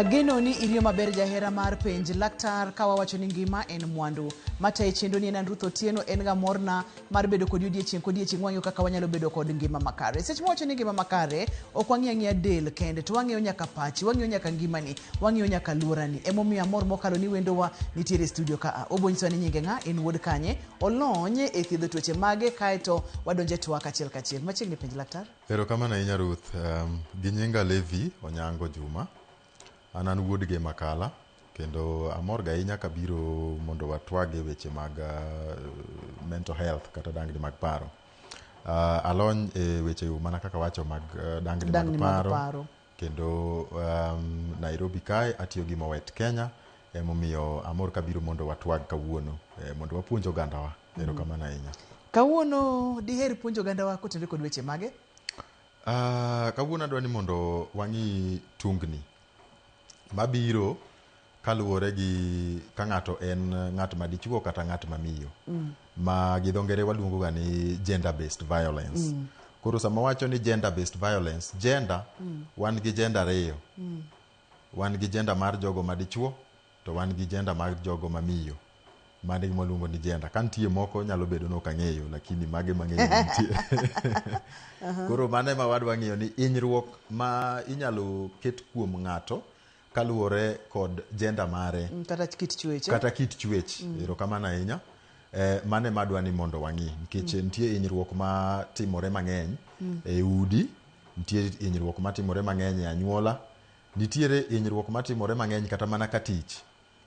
Ageno ni iriyo maber jahera mar penj laktar ka wawacho ni ngima en mwandu. Matayi chenro ni en an Ruth Otieno, en ga morna mar bedo kodi odiechieng' kodiechieng' wang'iyo kaka wanyalo bedo kod ngima makare. Seche mwawacho ni ngima makare, ok wang'i ang'iya del kende, to wang'iyo nyaka pachi, wang'iyo nyaka ngimani, wang'iyo nyaka aluorani. Emomiyo amor mokalo ni wendowa nitiere e studio ka a. Obo nyisowa ni nyinge ng'a, en wuod kanye, olony e thiedho tuoche mage, kaeto wadonjo e twak achiel kachiel. Machiegni penj laktar. Erokamano ahinya Ruth. Gi nyinga Levi Onyango Juma. An an wuod Gem Akala kendo amor ga ahinya kabiro mondo watwag e weche mag mental health kata dangni mag paro. Alony e weche mana kaka wacho mag dangni mag Dangni mag paro paro. kendo Nairobi kae atiyo gi Moet Kenya emomiyo amor kabiro mondo watwag kawuono mondo wapuonj ogandawa. Erokamano ahinya. Kawuono diher puonjo ogandawa kotenore kod weche mage? Kawuono adwa ni mondo wang'i tungni mabiro kaluwore gi ka ng'ato en ng'at ma dichuo kata ng'at ma miyo. Ma gi dho ngere waluongo ga ni gender based violence. Koro sama wacho ni gender based violence, gender wan gi gender ariyo. Wan gi gender mar jogo ma dichuo to wan gi gender mar jogo ma miyo. Mano e gima waluongo ni gender. Ka nitie moko nyalo bedo ni ok ang'eyo lakini mago ema ang'eyo ni nitie. Koro mano ema wadwa ng'iyo ni hinyruok ma inyalo ket kuom ng'ato kaluwore kod gender mare. Kata kit chwech. Kata kit chwech. Erokamano ahinya. Mano ema adwa ni mondo wang'i nikech nitie hinyruok ma timore mang'eny e udi, nitie hinyruok matimore mang'eny e anyuola, nitiere hinyruok matimore mang'eny kata mana ka tich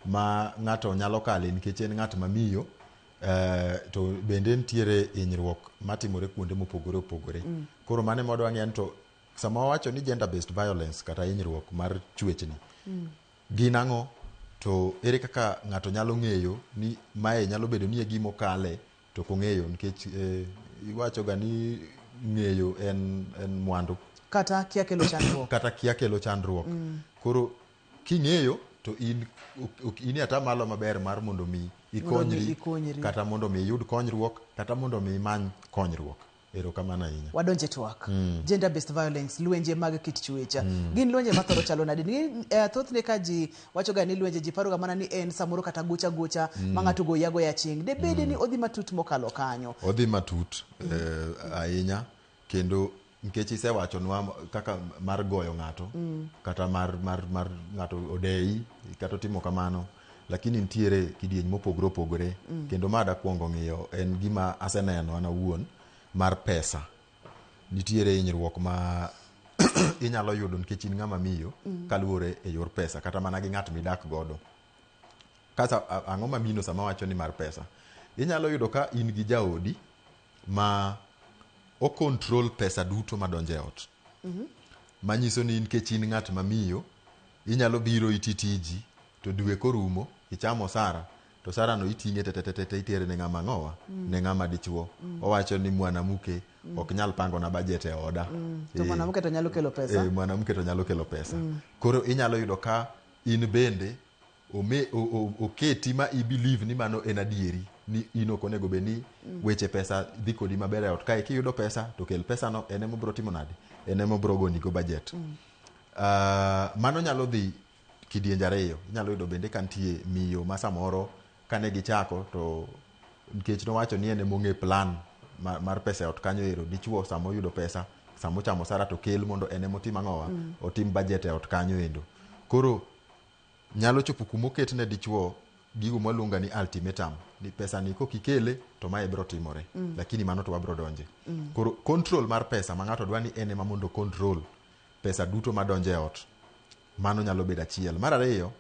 ma ng'ato nyalo kale nikech en ng'at ma miyo to bende nitiere hinyruok matimore kuonde mopogore opogore. Koro mano ema wadwa ng'iyo ni to sama wawacho ni gender based violence kata hinyruok mar chwechni gin ang'o to ere kaka ng'ato nyalo ng'eyo ni mae nyalo bedo ni e gima okale to ok ong'eyo nikech iwacho ga ni ng'eyo en mwandu. Kata kia kelo chandruok. Kata kia kelo chandruok. Koro king'eyo to in in e atamalo maber mar mondo mi ikonyri ikonyri. kata mondo mi iyud konyruok kata mondo mi imany konyruok. Erokamano ahinya. Wadonje twak. Gender based violence, lwenje mag kit chwech. Gin lwenje mathoro chalo nade? Ni thothne ka ji wacho ga ni lwenje ji paro ga mana ni en samoro kata gocha gocha ma ng'ato goyi agoya chieng'. De bede ni odhi matut mokalo kanyo. Odhi matut ahinya kendo nikech isewachonwa kaka mar goyo ng'ato kata mar ng'ato odeyi kata otimo kamano lakini nitiere kidieny mopogore opogore kendo ma dakwongo ng'iyo en gima aseneno an awuon mar pesa. Nitiere hinyruok ma inyalo yudo nikech in ng'ama miyo kaluwore e yor pesa kata mana gi ng'at midak godo. Kasa ang'o mamino sama wacho ni mar pesa? Inyalo yudo ka in gi jaodi ma o control pesa duto madonjo e ot. Manyiso ni nikech in ng'at ma miyo, inyalo biro iti tiji to dwe korumo ichamo osara to osara no iting'e tetetete itere ne ng'ama ang'owa ne ng'ama dichuo. Owacho ni mwanamke ok nyal pango na budget e oda. To mwanamke to nyalo kelo pesa. Mwanamke to nyalo kelo pesa. Koro inyalo yudo ka in bende oketi ma i believe ni mano en adieri ni in ok onego bed ni weche pesa dhi kodi maber e ot kae kiyudo pesa to kel pesa no en ema obiro timo nade en ema obiro goni go budget. Mano nyalo dhi kidienje ariyo. Inyalo yudo bende ka nitie miyo ma samoro kane gichako to nikech nowacho ni en ema ong'e plan mar pesa e ot kanyo ero dichuo sama oyudo pesa sama ochamo osara to kel mondo en ema otim ang'owa otim budget e ot kanyo endo. Koro nyalo chopo kuma oket ne dichuo gigo mwaluongo ni ultimatum ni pesa ni kok ikele to mae biro timore lakini mano to wabiro donje. Koro control mar pesa ma ng'ato dwa ni en ema mondo control pesa duto madonjo e ot mano nyalo bedo achiel. Mar ariyo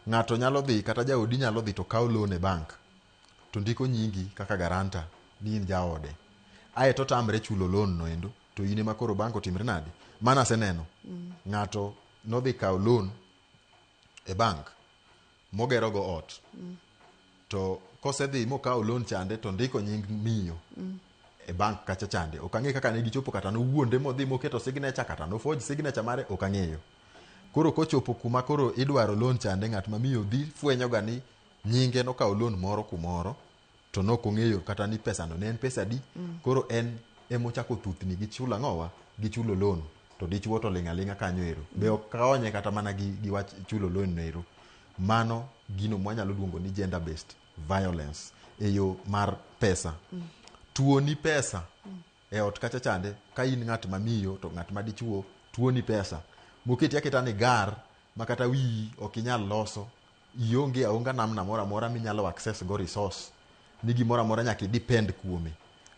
ng'ato nyalo dhi kata jaodi nyalo dhi to kawo loan e bank to ndiko nyingi kaka guarantor ni in jaode ae to otamre chulo loan no endo to in ema koro bank otimre nade? Mano aseneno. Ng'ato nodhi kawo loan e bank mogero go ot to kosedhi mokawo loan chande to ndiko nying miyo e bank kacha chande ok ang'e kaka ne gichopo kata nowuonde modhi moketo signature kata noforge signature mare ok ang'eyo. Koro kochopo kuma koro idwaro loan chande ng'at ma miyo dhi fwenyo ga ni nyinge nokawo loan moro kumoro to nok ong'eyo kata ni pesa no ne en pesa adi. Koro en emochako thuthni gi chulo ang'owa gi chulo loan. To dichuo to ling' aling'a kanyo ero. Be ok konye kata mana gi wach chulo loan no ero. Mano gino mwanyalo luongo ni gender based violence e yo mar pesa. Tuoni pesa e ot kacha chande, ka in ng'at ma miyo to ng'at ma dichuo tuoni pesa moketi aketa ni gar ma kata wiyi ok inyal loso, ionge aonga namna moro amora minyalo access go resource ni gimoro amora nyaka idepend kuome.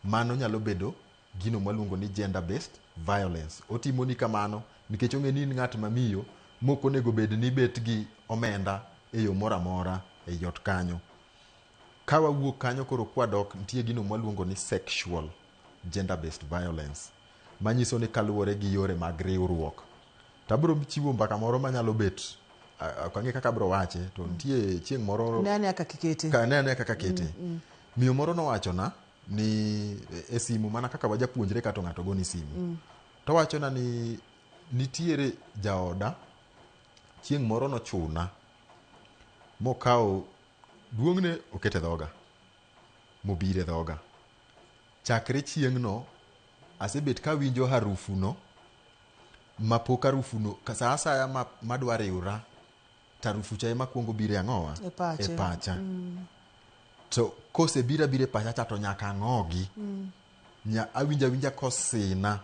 Mano nyalo bedo gino mwaluongo ni gender based violence. Otimoni kamano nikech ong'e ni in ng'at ma miyo mok onego bed ni bet gi omenda e yo moro amora ei ot kanyo. Ka wawuok kanyo koro kwadok, nitie gino mwaluongo ni sexual gender based violence, manyiso ni kaluwore gi yore mag riwruok. To abiro chiwo mbaka moro manyalo bet, ok ang'e kaka abiro wache, to nitie chieng' moro Ne ane kaka ikete. Ka ne ane kaka kete. Miyo moro nowachona ni e simu, mana kaka wajapuonjre ka to ng'ato goni simu. To wachona ni nitiere jaoda chieng' moro nochuna mokawo duong'ne okete e dhoga mobiro e dhoga. Chakre chieng'no asebet kawinjo harufu no mapok harufu no sa asaya madwa riwra to harufu cha ema kuongo biro e ang'owa? E pache. E pacha. To kosebiro abira e pacha cha to nyaka ang'ogi. Awinjo awinja kosina.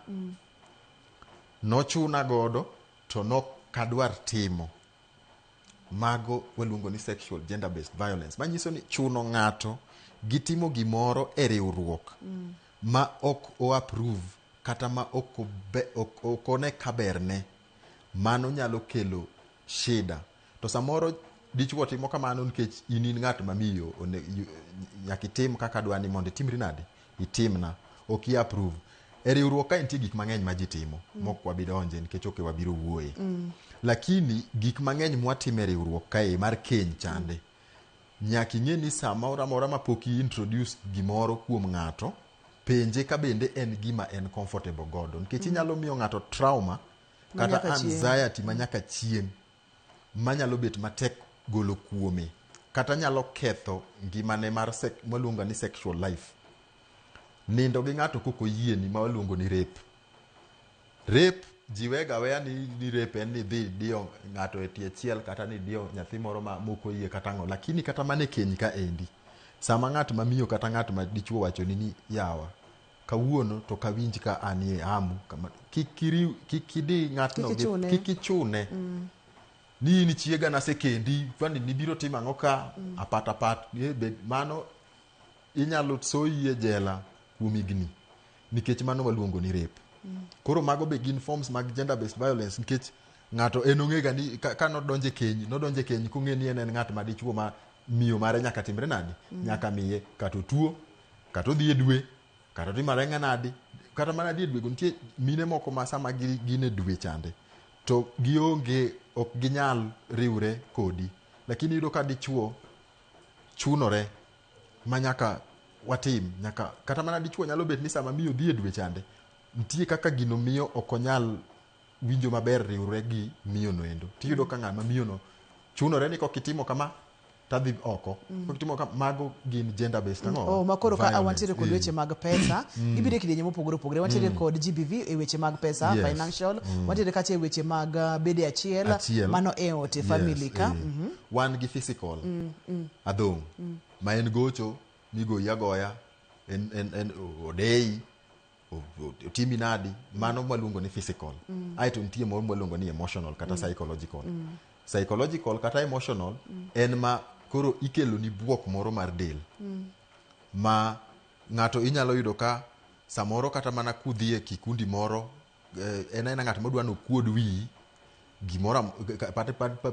Nochuna godo to nokadwar timo. Mago waluongo ni sexual gender based violence, manyiso ni chuno ng'ato gi timo gimoro e riwruok ma ok o approve kata ma ok one ka berne. Mano nyalo kelo shida. To samoro dichuo timo kamano nikech in ng'at ma miyo, nyaka itim kaka adwa ni mondo itimri nade, itimna, ok i approve. E riwruok ka nitie gik mang'eny ma ji timo mok wabi donje nikech ok wabiro wuoye. Lakini gik mang'eny mwatimo e riwruok kae mar keny chande, nyaka ing'e ni samoro amora ma pok i introduce gimoro kuom ng'ato, penje ka bende en gima en comfortable godo, nikech inyalo miyo ng'ato trauma kata Manyaka chieng'. anxiety manyaka chieng' manyalo bet matek golo kuome, kata nyalo ketho ngimane mar mwaluongo ni sexual life. Nindo gi ng'ato kok oyieni, ma waluongo ni rape. Rape ji wega aweya ni rape en ni dhi diyo ng'ato e tie chiel kata ni diyo nyathi moro ma mok oyie kata ang'o. Lakini kata mana e keny ka endi, sama ng'at ma miyo kata ng'at ma dichuo wachoni ni yawa, kawuono to kawinj ka anie hamu, kama, kik iriw, kik idi ng'atno Kik gi ichune. Kik ichune. Ni in chiega nasekendi, kwani nibiro timo ang'o ka apat apat, bed, mano inyalo soyi e jela kuom higni, nikech mano waluongo ni rape. Koro mago be gin forms mag gender based violence, nikech ng'ato en ong'ega ni ka nodonje keny, nodonje keny kong'e ni en ng'at ma dichuo ma miyo mare nyaka timre nadi, nyaka miye, kata otuo, kata odhi e dwe, kata otimore nadi, kata mana dhi e dwe go nitie mine moko ma sama gin e dwe chande to gionge, ok ginyal riwre kodi, lakini iyudo ka dichuo chunore ma nyaka watim, nyaka kata mana dichuo nyalo bet ni sama miyo dhi e dwe chande nitie kaka gino miyo ok onyal winjo maber riwre gi miyo no endo. Tiyudo ka ng'ama miyo no chunore ni kok itimo kama tadhi oko. Kok itimo kama, mago gin gender based ang'o? Oh, ma koro ka Violence. wantiere kod weche mag pesa, gibiro e kidienje mopogore opogore. Wantiere kod GBV e weche mag pesa, financial. Wantiere kacha e weche mag bede achiel, Achiel. mano e ot, e family ka. Wan gi physical. Adhong'. Ma en gocho, migoyi agoya, en odeyi, otimi nadi, mano mwaluongo ni physical. Aeto nitie moro mwaluongo ni emotional kata psychological. Psychological kata emotional en ma koro ikelo ni buok moro mar del. Ma ng'ato inyalo yudo ka samoro kata mana kudhi e kikundi moro, en aena ng'at modwa nokuod wiyi, gimoro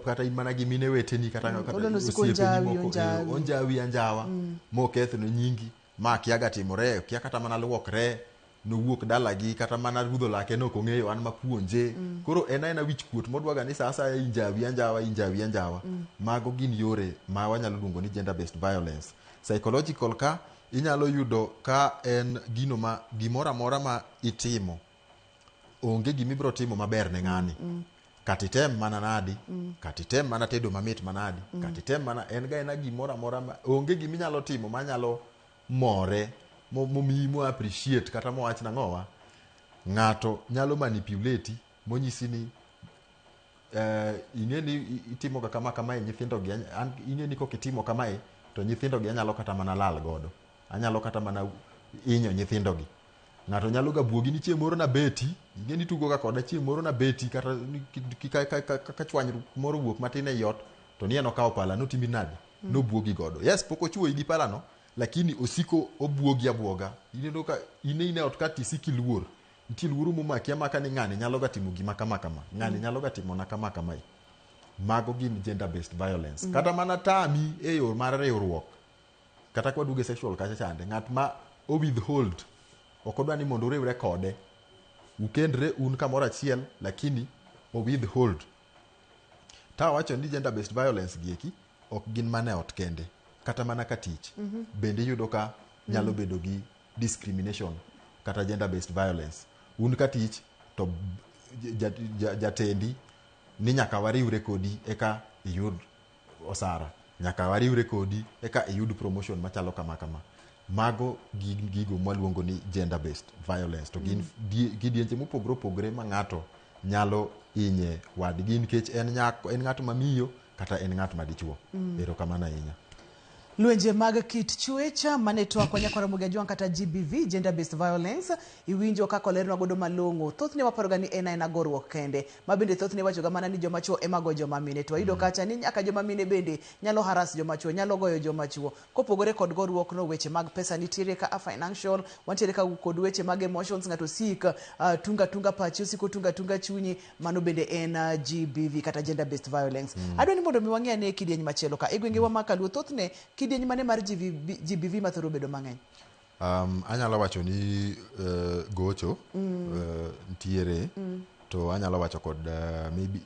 kata in mana gi mine weteni kata Odwa nosiko osiepeni onjawi, moko, onjawi. onjawi anjawa, mokethne nyingi, ma kia ga timore, kia kata mana luokre, nowuok dalagi, kata mana rudho lake nok ong'eyo an mapuonje. Koro en aena wich kuot modwaga ni sa asaya injawi anjawa, injawi anjawa. Mago gin yore ma wanyalo luongo ni gender based violence. Psychological ka inyalo yudo ka en gino ma gimoro amora ma itimo onge gima ibiro timo maber ne ng'ani. Kata item mana nadi, kata item mana tedo mamit manadi, kata item mana en ga ena gimoro amora ma onge gima inyalo timo manyalo more momiyi mo appreciate kata mowach nang'owa. Ng'ato nyalo manipulate Monyisi ni ing'e ni itimo ga kama kamae, nyithindo gi ing'e ni kokitimo kamae to nyithindo gi anyalo kata mana lal godo, anyalo kata mana hinyo nyithindo gi. Ng'ato nyalo ga buogi ni chieng' moro nabeti, ing'e ni tugo ga koda, chieng' moro nabeti kata ka chwanyruok moro owuok matin ei ot to ni en okawo pala notimi nade, nobuogi godo. Yes, pok ochuoyi gi pala no, lakini osiko obuogi abuoga. Ineno ka in e ot ka tisik iluor, nitie luoro momaki amaka ni ng'ani nyalo ga timo gima kama kama, ng'ani nyalo ga timona kama kamae. Mago gin gender based violence. Kata mana tami e yor mar riwruok, kata kwa duge sexual kacha chande, ng'at ma o withhold ok odwa ni mondo uriwre kode, ukendre un kamoro achiel, lakini o withhold. Ta wacho ni gender based violence gieki ok gin mana e ot kende, kata mana ka tich bende iyudo ka nyalo bedo gi discrimination kata gender based violence. Un ka tich to jatendi ni nyaka wariwre kodi eka iyud osara, nyaka wariwre kodi eka iyud promotion machalo kama kama. Mago gin gigo mwaluongo ni gender based violence, to gin kidienje mopogore opogore ma ng'ato nyalo hinye wadgi nikech en nyako, en ng'at ma miyo kata en ng'at ma dichuo. Erokamano ahinya. Lwenje mag kit chwech mane twak wa nyakwar Ramogi Ajwang' kata GBV, gender based violence, iwinjo kaka olernwa godo malong'o. Thothne waparoga ni en aena goruok kende, ma bende thothne iwachoga mana ni joma chuo ema go joma mine, to wayudo kacha ni nyaka joma mine bende nyalo harass joma chuo, nyalo goyo joma chuo. Kopogore kod goruok no, weche mag pesa nitiere ka, financial, wantiere ka kod weche mag emotions, ng'ato sik tunga tunga pachi, osiko tunga tunga chunyi, mano bende en GBV kata gender based violence. Adwa ni mondo mi wang'e ane kidieny machielo ka e gwengewa ma Kaluo, thothne kidieny mane mar GBV mathoro bedo mang'eny? Anyalo wacho ni gocho nitiere, to anyalo wacho kod maybe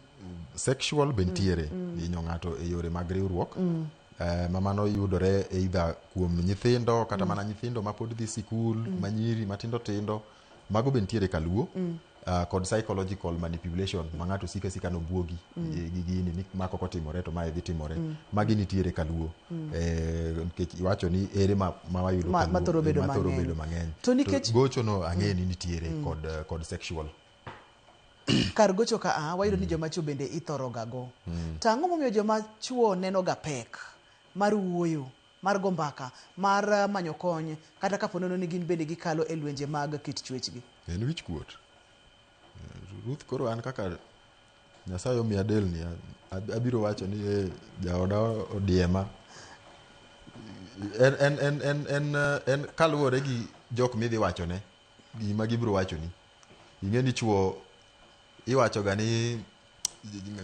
sexual be nitiere, hinyo ng'ato e yore mag riwruok, ma mano yudore either kuom nyithindo kata mana nyithindo mapod dhi sikul, manyiri matindo tindo, mago be nitiere Kaluo. Kod psychological manipulation ma ng'ato sika sika nobuogi gi gini ni ma kok otimore to mae dhi timore, magi nitiere Kaluo. Nikech iwacho ni ere ma wayudo Kaluo, mathoro bedo mathoro mang'eny. Bedo mang'eny. To nikech- Gocho no ang'e ni nitiere kod sexual. Kar gocho ka a wayudo ni joma chuo bende ithoro ga go. To ang'o momiyo joma chuo neno ga pek mar wuoyo, mar go mbaka, mar manyo kony, kata kapo nono ni gin bende gikalo e lwenje mag kit chwechgi? En wich kuot. Ruth, koro an kaka Nyasaye omiya delni, abiro wacho ni jaoda odiema. En kaluwore gi jok midhi wachone gima gibiro wachoni. Ing'e ni chuo iwacho ga ni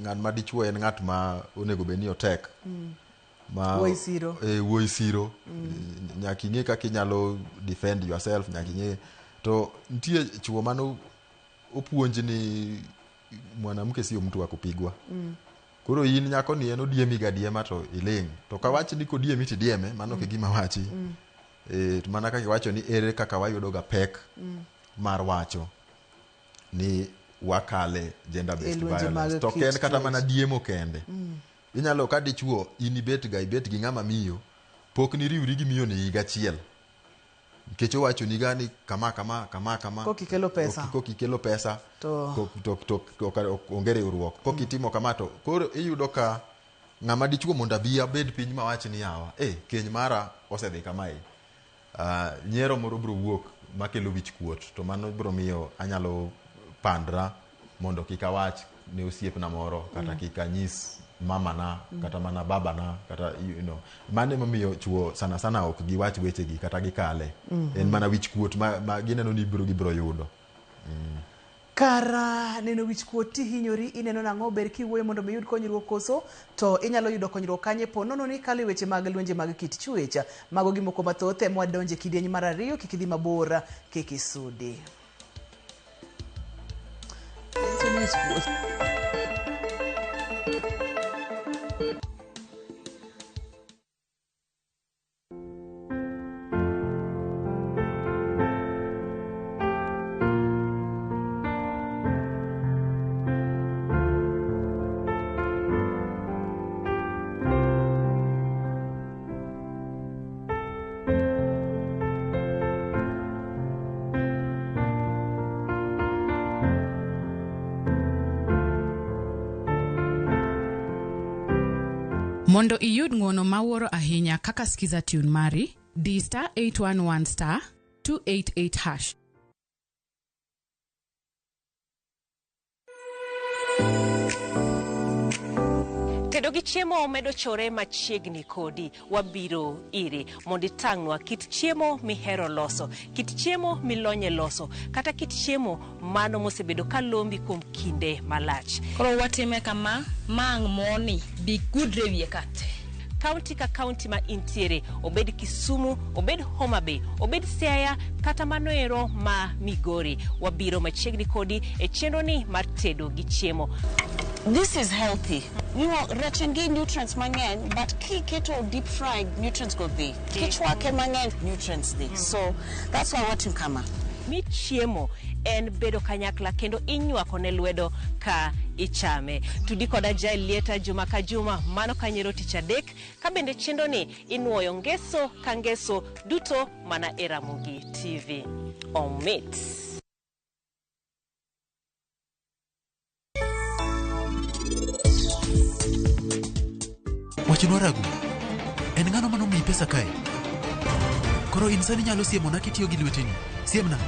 ng'at ma dichuo en ng'at ma onego bed ni otek. Ma Wuoyi siro. Wuoyi siro. Nyaka ing'e kaka inyalo defend yourself, nyaka ing'e. To nitie chuo mano opuonj ni mwanamke sio mtu wa kupigwa. Koro in nyako ni en odiemi ga diema to iling'. To kawach ni kodiemi tidieme, mano ok e gima wachi. To mana kaka iwacho ni ere kaka wayudo ga pek mar wacho ni wakale gender based E lwenje mag violence. To ok kit en kata chwech. Mana diemo kende. Inyalo ka dichuo in ibet ga ibet gi ng'ama miyo, pok niriwri gi miyo ni higa achiel. Nikech owacho ni ga ni kama kama kama kama. Kok ikelo pesa. Kok ikelo pesa. To- Kok onge riwruok. Kok itimo kama to koro iyudo ka ng'ama dichuo mondo abi abed piny mawach ni yawa, keny mara osedhi kamae. Nyiero moro biro wuok makelo wich kuot, to mano biro miyo anyalo pandra mondo kik awach ne osiepna moro kata kik anyis mamana kata mana babana kata mano emomiyo chuo sana sana ok giwach wechegi kata gikale. En mana wich kuot ma gineno ni gibiro yudo. Kar neno wich kuot tihinyori, ineno nang'o ber kiwuoyo mondo mi iyud konyruok koso to inyalo yudo konyruok kanye po nono ni ikalo e weche mag lwenje mag kit chwech. Mago gi moko mathoth ema wadonje kidieny mar ariyo, kik idhi mabor, kik isudi. Wich kuot. Mondo iyud ng'uono mawuoro ahinya kaka Skiza Tune mari, di star 811 star 288 hash. Tedo gi chiemo medo chore machiegni kodi. Wabiro iri mondo itang'nwa kit chiemo mihero loso, kit chiemo milonye loso, kata kit chiemo mano mosebedo ka lombi kuom kinde malach. Koro watime kama, ma ang' moni bi gudre wiye ka te. Kaunti ka kaunti ma intiere, obed Kisumu, obed Homa Bay, obed Siaya, kata mano ero ma Migori. Wabiro machiegni kodi e chenro ni mar tedo gi chiemo. This is healthy. Rech en gi nutrients mang'eny, but kiketo deep fried, nutrients go dhi. Kichwake mang'eny, nutrients dhi. So that's why watim kama. Mi chiemo en bedo kanyakla kendo inywako ne lwedo ka ichame. Tudi koda Jael Lieta juma ka juma, mano kanyero tich adek, ka bende chenro ni inuoyo ngeso ka ngeso duto mana e Ramogi TV. Omit. Wachnwa Ragu, en ng'ano manomiyi pesa kae? Koro in sani inyalo siemona kitiyo gi lweteni. Siemna.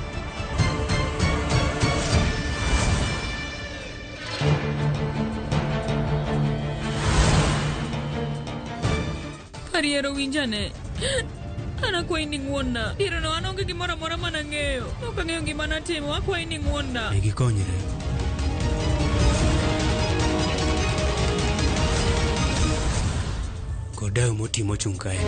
Pariero winjane. An akwayi ni ng'wonna. Diereno an onge gimoro amora mana ang'eyo. Ok ang'eyo gima natimo. Akwayi ni ng'wonna. Ne gikonyre. Kod dayo moti mochung' kae.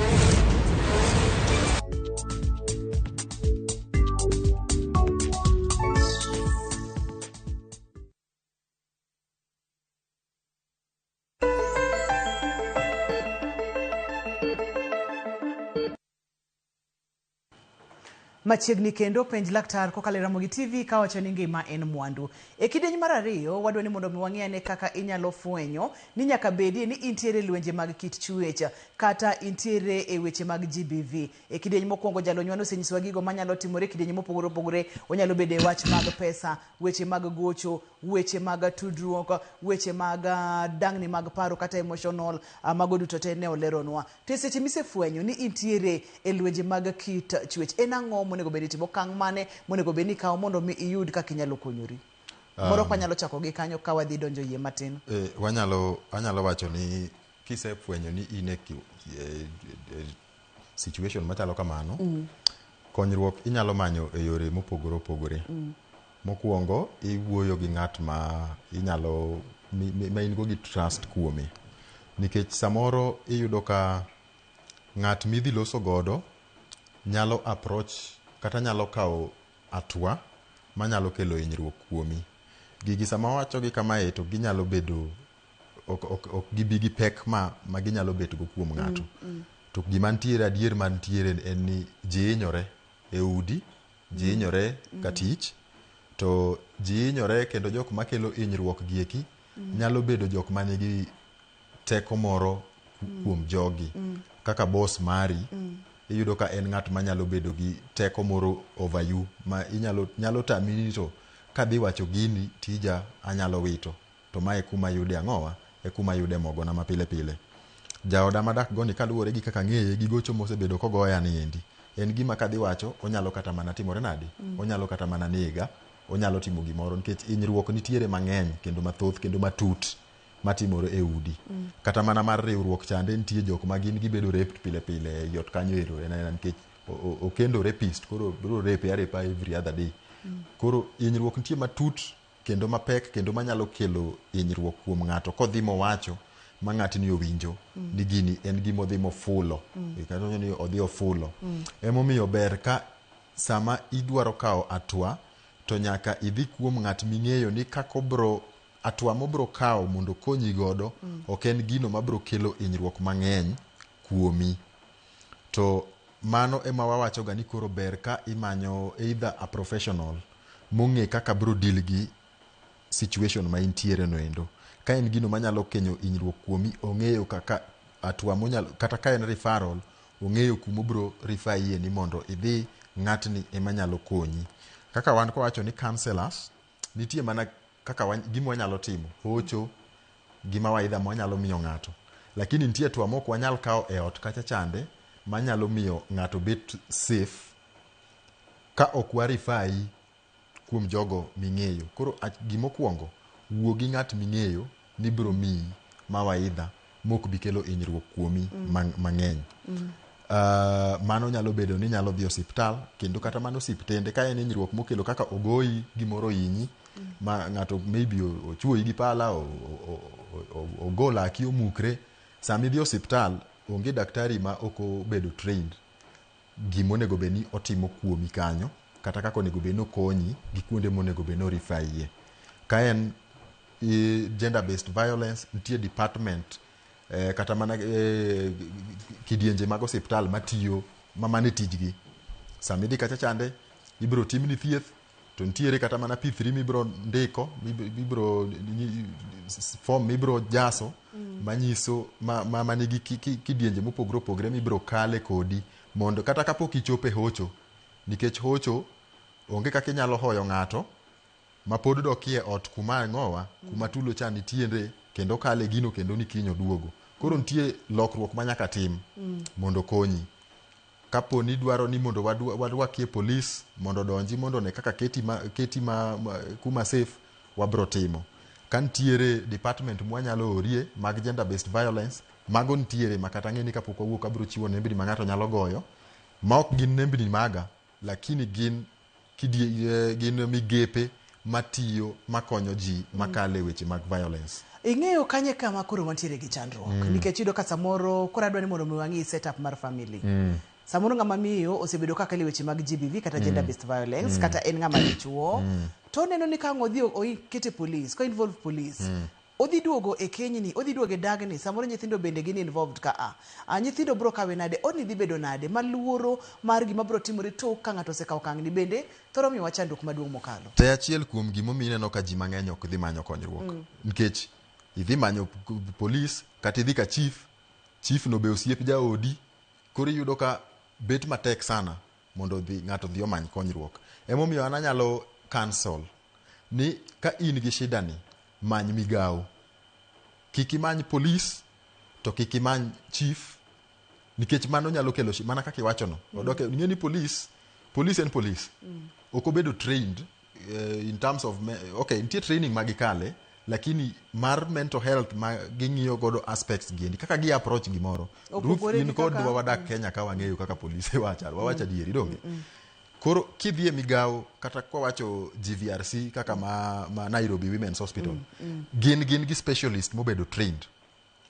Machiegni kendo penj laktar kokalo e Ramogi TV kawacho ni ngima en mwandu. E kidieny mar ariyo, wadwa ni mondo mi wang'i ane kaka inyalo fwenyo ni nyaka bedie ni intiere lwenje mag kit chwech kata intiere e weche mag GBV. E kidieny mokwongo jalonywa nosenyisowa gigo manyalo timore e kidienje mopogore opogore. Onyalo bedo e wach mag pesa, weche mag gocho, weche mag tudruok, weche mag dang'ni mag paro kata emotional, mago duto te ne oleronwa. To e seche misefwenyo ni intiere e lwenje mag kit chwech, en ang'o monego bed ni itimo? Okang' mane monego bed ni ikawo mondo mi iyud kaka inyalo konyori? Moro ok wanyalo chako gi kanyo ka wadhi donjo yie matin. Anyalo wacho ni kisefwenyo ni in e situation machalo kamano, konyruok inyalo manyo e yore mopogore opogore. Mokwongo, iwuoyo gi ng'at ma inyalo ma in go gi trust kuome. Nikech samoro iyudo ka ng'at midhi loso godo nyalo approach kata nyalo kawo atwa manyalo kelo hinyruok kuomi. Gigi sama wawacho gi kamae to ginyalo bedo ok gibi gi pek ma ginyalo bet go kuom ng'ato. To gima ntiere adier mantiere en ni ji hinyore e udi, ji hinyore ka tich, to ji hinyore kendo jok makelo hinyruok gi eki nyalo bedo jok manigi teko moro kuom jogi. Kaka boss mari, iyudo ka en ng'at manyalo bedo gi teko moro over you, ma inyalo nyalo tami ni to kadhi wacho gini tija anyalo wito. To mae kuma yude ang'owa, e kuma yude mogona ma pile pile. Jaoda madak go ni kaluwore gi kaka ang'eye gi gocho mosebedo kogoya ni endi, en gima kadhi wacho onyalo kata mana timore nadi, onyalo kata mana nega, onyalo timo gimoro nikech hinyruok nitiere mang'eny kendo mathoth kendo matut matimore e udi. Kata mana mar riwruok chande nitie jok ma gin gibedo raped pile pile e ot kanyo ero en aena nikech okendo rapist koro biro rape arepa every other day. Koro hinyruok nitie matut kendo mapek kendo manyalo kelo hinyruok kuom ng'ato kodhi mowacho ma ng'atni owinjo ni gini en gima odhi mofulo. Kata ni odhi ofulo. Emomiyo ber ka sama idwaro kawo atwa to nyaka idhi kuom ng'at ming'eyo ni kaka obro atwa mobro kawo mondo okonyi godo ok en gino mabro kelo hinyruok mang'eny kuomi. To mano ema wawacho ga ni koro ber ka imanyo either a professional mong'e kaka bro deal gi situation ma intiere no endo. Ka en gino manyalo kenyo hinyruok kuomi, ong'eyo kaka atwa monyalo, kata ka en referral, ong'eyo kuma obro refer yie ni mondo idhi ng'atni ema nyalo konyi. Kaka wan kwawacho ni counselors, nitie mana kaka gima wanyalo timo, hocho, gi mawaidha mwanyalo miyo ng'ato. Lakini nitie hatua mok wanyal kawo e ot kacha chande manyalo miyo ng'ato bet safe ka ok warifai kuom jogo ming'eyo. Koro gimokwongo, wuo gi ng'at ming'eyo ni biro miyi mawaidha mok bi kelo hinyruok kuomi mang'eny. Mano nyalo bedo ni nyalo dhi osiptal, kendo kata mana osiptende ka en hinyruok mokelo kaka ogoyi gimoro ohinyi, ma ng'ato maybe ochuoyi gi pala, ogo laki omukre. Sama idhi osiptal, onge daktari ma ok obedo trained gimonego bed ni otimo kuomi kanyo, kata kaka onego bed ni okonyi gi kuonde monego bed ni orifayie. Ka en gender based violence, nitie department kata mana kidienje mag osiptal matiyo ma mano e tijgi. Sama idhi kacha chande, ibiro timni thieth, to nitiere kata mana P3 mibiro ndiko, mibiro form mibiro jaso manyiso ma manigi kidienje mopogore opogore mibiro kale kodi mondo kata kapok ichopo e hocho, nikech hocho onge kaka inyalo hoyo ng'ato ma pod dokie ot kuma ang'owa kuma tulo cha nitiere, kendo kale gino kendo ni kiny oduogo. Koro nitie lokruok ma nyaka tim mondo okonyi. Kapo ni dwaro ni mondo warwakie polis mondo odonji mondo one kaka keti ma kuma safe, wabro timo. Ka nitiere department mwanyalo orie mag gender based violence, mago nitiere ma kata ang'e ni kapok wawuok abiro chiwo nembni ma ng'ato nyalo goyo, ma ok gin nembni maga, lakini gin gin migepe matiyo makonyo ji makale weche mag violence. Ing'eyo kanye kama koro wantiere gi chandruok, nikech iyudo ka samoro koro adwa ni mondo mi wang'i setup mar family. Samoro ng'ama miyo osebedo ka kalo e weche mag GBV kata gender based violence, kata en ng'ama dichuo, to oneno ni ka ang' odhi okete police, ko involve police, odhi duogo e kenyni, odhi duogo e dagni, samoro nyithindo bende gin involved ka a nyithindo bro kawe nade, odni dhi bedo nade, ma luoro mar gima bro timore tok ka ng'ato osekawo okang' ni bende thoro miyowa chandruok maduong' mokalo. Te achiel kuom gimomiyo ineno ka ji mang'eny ok dhi manyo konyruok, nikech idhi manyo polis kata idhi ka chief, chief no be osiep jaodi, koro iyudo ka bet matek sana mondo ng'ato odhi omany konyruok. Emomiyo an anyalo counsel ni ka in gi shida ni, many migawo. Kik imany polis to kik imany chief, nikech mano nyalo kelo mana kaka iwachono. Odok ing'e ni polis en polis. Ok obedo trained in terms of okay, nitie training ma gikale, lakini mar mental health ma ging'iyo godo aspects giendi kaka gi approach gimoro. Ruth, Opogore in gi kod kaka- wadak Kenya ka wang'eyo kaka polise wachal, wawach adieri donge. Koro kidhi e migawo kata kwawacho GVRC kaka ma Nairobi Women's Hospital, gin gi specialist mobedo trained.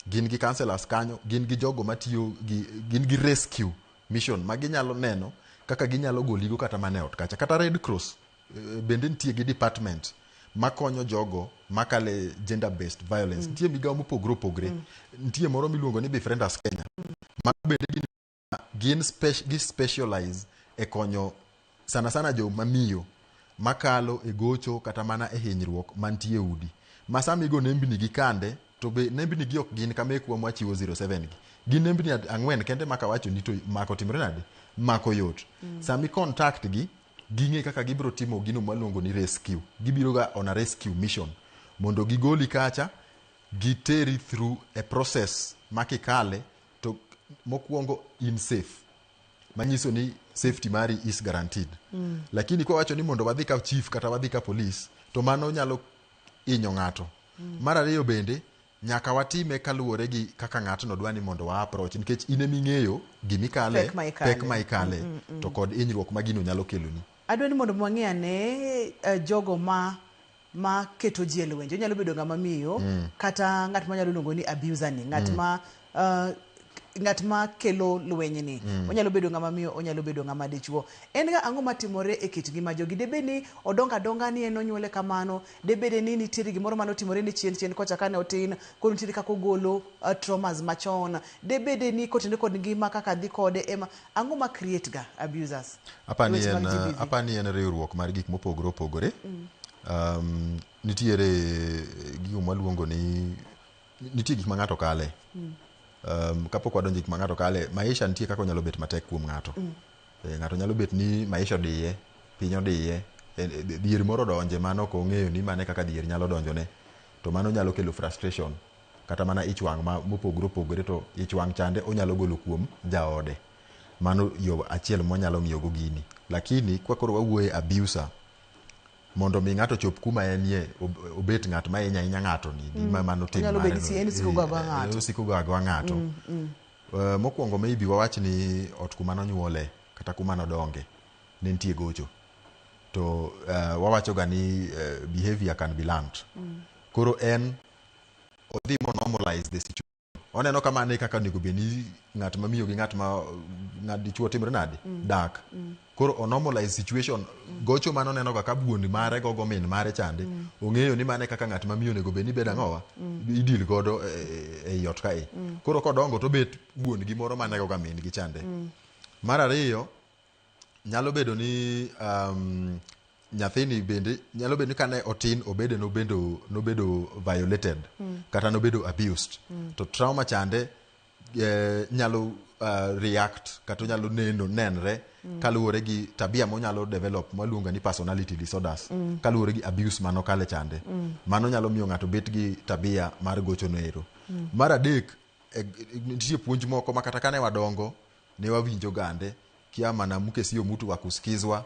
Gin gi counselors kanyo, gin gi jogo matiyo gi, gin gi rescue mission ma ginyalo neno kaka ginyalo goligo kata mana e ot kacha. Kata Red Cross bende nitie gi department makonyo jogo makale gender based violence. Nitie migawo mopogore opogore. Nitie moro miluongo ni Befrienders Kenya. Mago bende gin gi specialize e konyo sana sana joma miyo makalo e gocho kata mana e hinyruok mantie e udi. Ma sama igo nembni gi kande, to be nembni gi ok gin kamekwa mwachiwo 07 gi. Gin nembni 4 kende ma kawacho ni to mako timre nade? Mako yot. Sama i contact gi, ging'e kaka gibiro timo gino mwaluongo ni rescue. Gibiro ga on a rescue mission mondo gigoli kacha, giteri through a process ma kikale to mokwongo in safe, manyiso ni safety mari is guaranteed. Lakini kwa wacho ni mondo wadhi ka chief kata wadhi ka police, to mano nyalo hinyo ng'ato. Mar ariyo bende nyaka watime kaluwore gi kaka ng'atno dwa ni mondo wa approach, nikech in eming'eyo gimikale, Pek ma ikale. pek ma ikale, to kod hinyruok ma gino nyalo keloni. Adwa ni mondo wang'i ane jogo ma keto ji e lwenje. Onyalo bedo ng'ama miyo kata ng'at manyalo luongo ni abuser ni, ng'at ma kelo lweny ni. Onyalo bedo ng'ama miyo, onyalo bedo ng'ama dichuo. En ga ang'o matimore e kit ngima jogi? Debed ni odongo adonga ni en onyuole kamano, debed ni nitiere gimoro mane otimore ni chien chien kocha kane otin, koro nitiere kaka ogolo traumas machon, debed ni kotenore kod ngima kaka dhi kode ema ang'o ma create ga abusers? Apani Weche en, mag GBV. apani en riwruok mar gik mopogore opogore. Nitiere gigo mwaluongo ni nitie gik ma ng'ato kale. Kapok wadonjo gik ma ng'ato kale, maisha nitie kaka onyalo bet matek kuom ng'ato. Ng'ato nyalo bet ni maisha odiye, piny odiye, dhier moro odonje mano ok ong'eyo ni mane kaka dhier nyalo donjone. To mano nyalo kelo frustration. Kata mana ich wang' ma mopogore opogore to ich wang' chande onyalo golo kuom jaode. Mano yo achiel mwanyalo ng'iyo go gini. Lakini kwa koro wawuoye abuser, mondo mi ng'ato chop kuma enie obet ng'at ma hinya ahinya ng'ato ni mm. Mano tim Onyalo mare bedo no. ni en osiko go agoa ng'ato. Osiko go agoa ng'ato. Mokwongo maybe wawach ni ot kuma nonyuole kata kuma nodonge ne nitie gocho to wawacho ga ni behavior can be learned. Koro en odhi mo normalize the situation, oneno kama ne kaka onego bed ni ng'at ma miyo gi ng'at ma ng'at dichuo timre nade dak. Koro o normalize situation gocho mano neno ga ka wuon mare gogo min mare chande. Ong'eyo ni mane kaka ng'at ma miyo onego bed ni bedo ang'owa idil godo ei ot kae. Koro kodongo to obet wuon gi moro manego ga min gi chande. Mar ariyo, nyalo bedo ni nyathini bende nyalo bedo ni kane otin obede nobedo violated kata nobedo abused to trauma chande nyalo react kata onyalo neno nenre kaluwore gi tabia monyalo develop mwaluongo ni personality disorders kaluwore gi abuse manokale chande. Mano nyalo miyo ng'ato bet gi tabia mar gocho noero. Mar adek, nitie puonj moko ma kata kane wadongo ne wawinjo gande kia mwanamke sio mtu wa kusikizwa,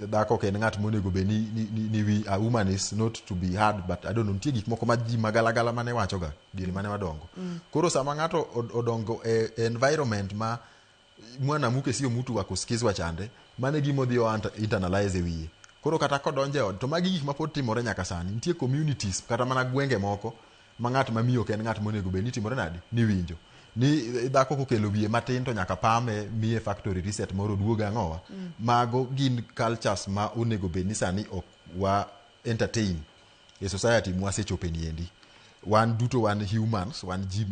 dhako ok en ng'at monego bed ni a woman is not to be heard, but I don't know, nitie gik moko ma ji magalagala mane wachoga diere mane wadongo. Koro sama ng'ato odongo e environment ma mwanamke sio mtu wa kusikizwa chande, mano e gima odhi o internalize e wiye. Koro kata kodonjo e ot to magi gik ma pod timore nyaka sani. Nitie communities kata mana gwenge moko ma ng'at ma miyo ok en ng'at monego bed ni timore nade ni winjo ni dhako kokelo wiye matin to nyaka pame miye factory reset moro duogo ang'owa. Mago gin cultures ma onego bed ni sani ok wa entertain e society mwasechope niendi. Wan duto wan humans, wan ji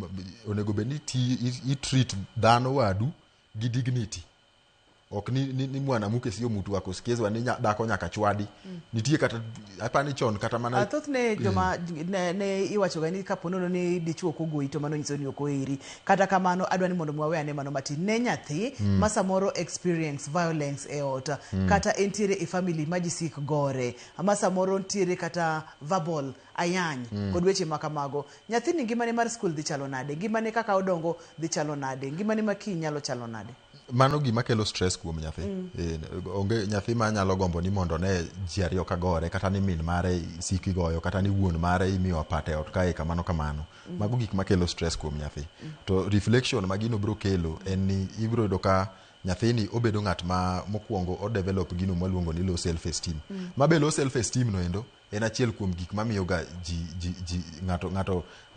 onego bed ni i treat dhano wadu gi dignity, ok ni mwanamke sio mtu wa kusikizwa, ni dhako nyaka chwadi. Nitie kata apani chon kata mana Thothne joma ne iwachoga ni kapo nono ni dichuo ok ogoyi to mano nyiso ni ok oheri. Kata kamano adwa ni mondo wawe ane mano matin ne nyathi ma samoro experience violence e ot kata entiere e family ma ji sik gore, ma samoro ntiere kata verbal ayany kod weche ma kamago. Nyathini ngimane mar skul dhi chalo nade? Ngimane kaka odongo dhi chalo nade? Ngimane ma kiny nyalo chalo nade? Mano gima kelo stress kuom nyathi. Onge nyathi ma nyalo gombo ni mondo ne ji ariyo ka gore, kata ni min mare sik igoyo, kata ni wuon mare imiyo apata e ot kae kamano kamano. Mago gik makelo stress kuom nyathi. To reflection ma gino biro kelo en ni ibiro yudo ka nyathini obedo ng'at ma mokwongo o develop gino mwaluongo ni low self esteem. Ma be low self esteem no endo en achiel kuom gik mamiyo ga ji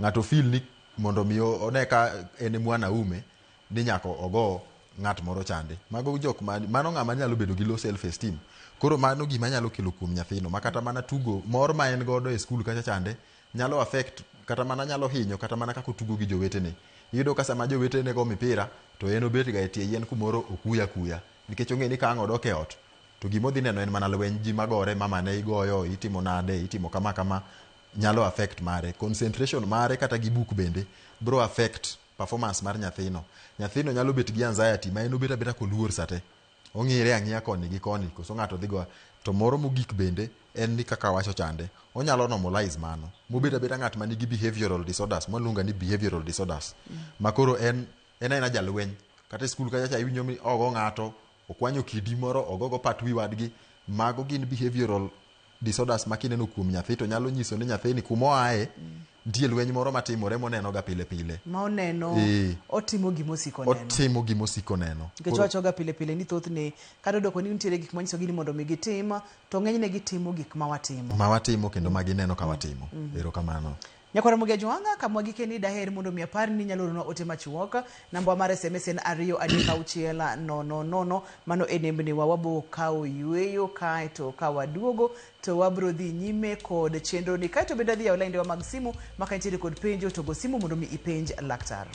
ng'ato feel ni mondo mi one ka en e mwanaume ni nyaka ogo ng'at moro chande. Mago jok ma mano ng'ama nyalo bedo gi low self esteem. Koro mano gima nyalo kelo kuom nyathino ma kata mana tugo mor ma en godo e skul kacha chande nyalo affect, kata mana nyalo hinyo kata mana kaka otugo gi jowetene. Iyudo ka sama jowetene go mipira to en obet ga e tie yien kumoro okuya kuya nikech ong'e ni ka ang' odok e ot to gima odhi neno en mana lweny, ji magore, mamane igoyo, itimo nade, itimo kama kama. Nyalo affect mare concentration mare kata gi buk bende bro affect performance mar nyathino. Nyathino nyalo bet gi anxiety ma en obet abeta koluor sate, ong'ire ang'iya koni gi koni koso ng'ato dhi go. To moro mogik bende en ni kaka wacho chande onyalo normalize mano mobet abeta ng'at ma nigi behavioral disorders mwaluongo ni behavioral disorders ma koro en aena jalweny. Kata e skul kacha cha iwinjo ni ogo ng'ato, okwanyo kidi moro ogogo pat wi wadgi. Mago gin behavioral disorders ma kineno kuom nyathi to nyalo nyiso ni nyathini kuma oaye nitie lweny moro matimore moneno ga pile pile. Ma oneno otimo gima osiko neno. Otimo gima osiko neno. Nikech wachoga pile pile ni thothne kata odoko ni nitiere gik manyisogi ni mondo mi gitim to ng'enyne gitimo gik ma watimo. Ma watimo kendo ma gineno ka watimo. Erokamano. Nyakwara Mogi Ajwang'a, kama gikeni daher mondo mi apar ni inyalo oronwa ote machuok. Namba mar SMS en 236 000. Mano e nembni wa. Wabo kawo yueyo kae to ka waduogo to wabro dhi nyime kod chenro ni. Kae to bende adhi yawo laindewa mag simu ma ka intiere kod penjo to go simu mondo mi ipenj laktar.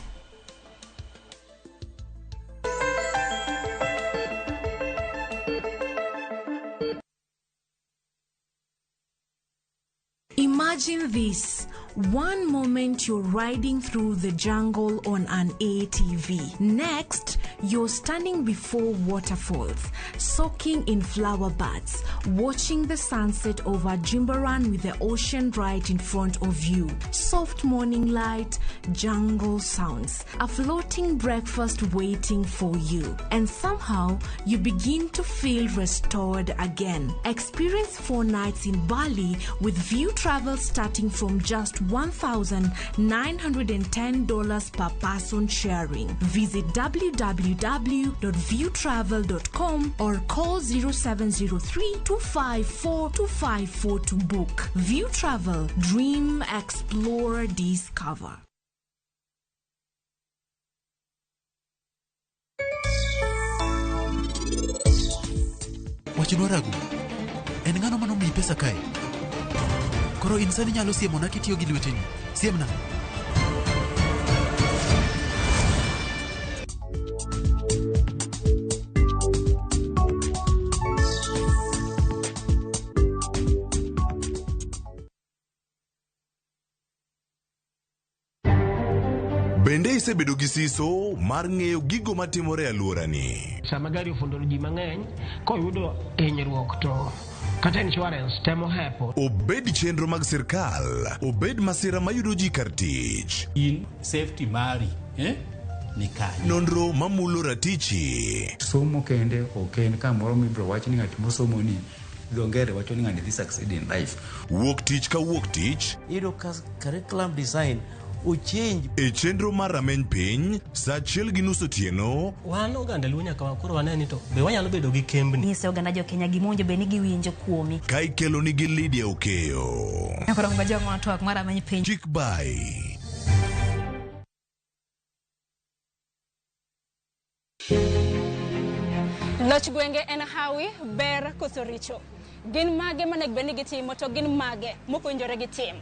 Imagine this. One moment you're riding through the jungle on an ATV. Next, You're standing before waterfalls, soaking in flower buds, watching the sunset over Jimbaran with the ocean right in front of you. Soft morning light, jungle sounds, a floating breakfast waiting for you. And somehow you begin to feel restored again. Experience 4 nights in Bali with View Travel starting from just $1,910 per person sharing. Visit www.viewtravel.com or call 0703 254 254 to book. View Travel, dream, explore, discover. Wachnwa Ragu, en ng'ano manomiyi pesa kae? Koro in sani inyalo siemona kitiyo gi lweteni. Siemna. Bende isebedo gi siso mar ng'eyo gigo matimore e alworani? Sama gari ofundo ji mang'eny, koyudo hinyruok to kata insurance temo hepo. Obed chenro mag sirkal, obed masira mayudo ji kar tich. In safety mari, ni kanye? Nonro mamulo ratichi. Somo kende ok en kamoro mibiro wach ni ng'at mosomo ni dho ngere wacho ni ng'ani dhi succeed in life. Wuok tich ka wuok tich. Iyudo ka curriculum design ochange. E chenro mar rameny piny, saa 1:30 otieno. Wan oganda Luo nyaka koro wane ni to be wanyalo bedo gi kembni. Nyise oganda jo Kenya gima owinjo bed ni giwinjo kuomi. Ka ikelo nigi Lydia Okeyo. Koro ng'ajo twak mar rameny piny. Kik bai. Loch gwenge en hawi, ber koso richo. Gin mage manego bed ni gitimo to gin mage mok owinjore gitim.